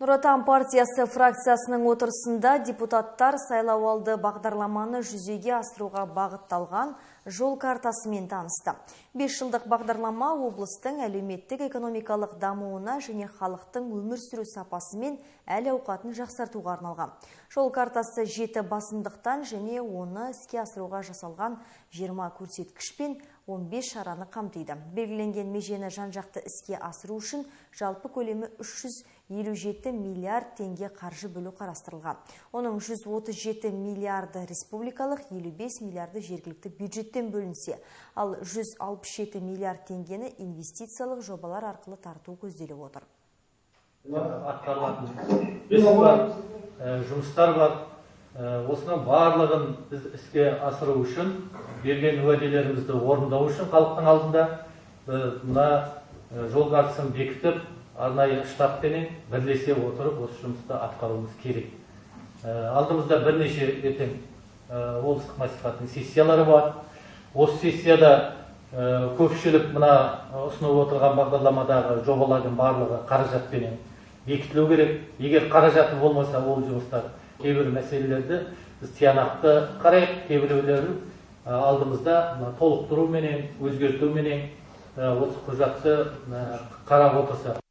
Нұр Отан партиясы фракциясының отырысында депутаттар сайлауалды бағдарламаны жүзеге асыруға бағытталған жол картасымен танысты. 5 жылдық бағдарлама облыстың әлеуметтік экономикалық дамуына және халықтың өмір сүру сапасы мен әл ауқатын жақсартуға арналған. Жол картасы 7 басымдықтан және оны іске асыруға жасалған 20 көрсеткіш пен 15 шараны қамтиды. Белгіленген межені жан-жақты іске асыру үшін жалпы көлемі 357 миллиард теңге қаржы бөлу қарастырылған. Оның 137 миллиарды республикалық, 55 миллиарды жергілікті бюджеттен бөлінсе, ал 167 миллиард теңгені инвестициялық жобалар арқылы тарту көзделіп отыр. Атқарылатын іс бар, жұмыстар бар. Осының барлығын біз іске асыру үшін, берген уәделерімізді орындау үшін халықтың алдында мына жол картасын бекітіп, арнайы штабпенен бірлесе отырып осы жұмысты атқаруымыз керек. Алдымызда бірнеше ертең облыстық мәслихаттың сессиялары бар. Осы сессияда көпшілік мына ұсынып отырған бағдарламадағы жобалардың барлығы қаражатпенен бекітілу керек. Егер қаражаты болмаса, ол жұмыстар кейбір мәселелерді біз тиянақты қарайық, кейбіреулерін алдымызда толықтыруменен, өзгертуменен осы құжатты қарап отырсақ.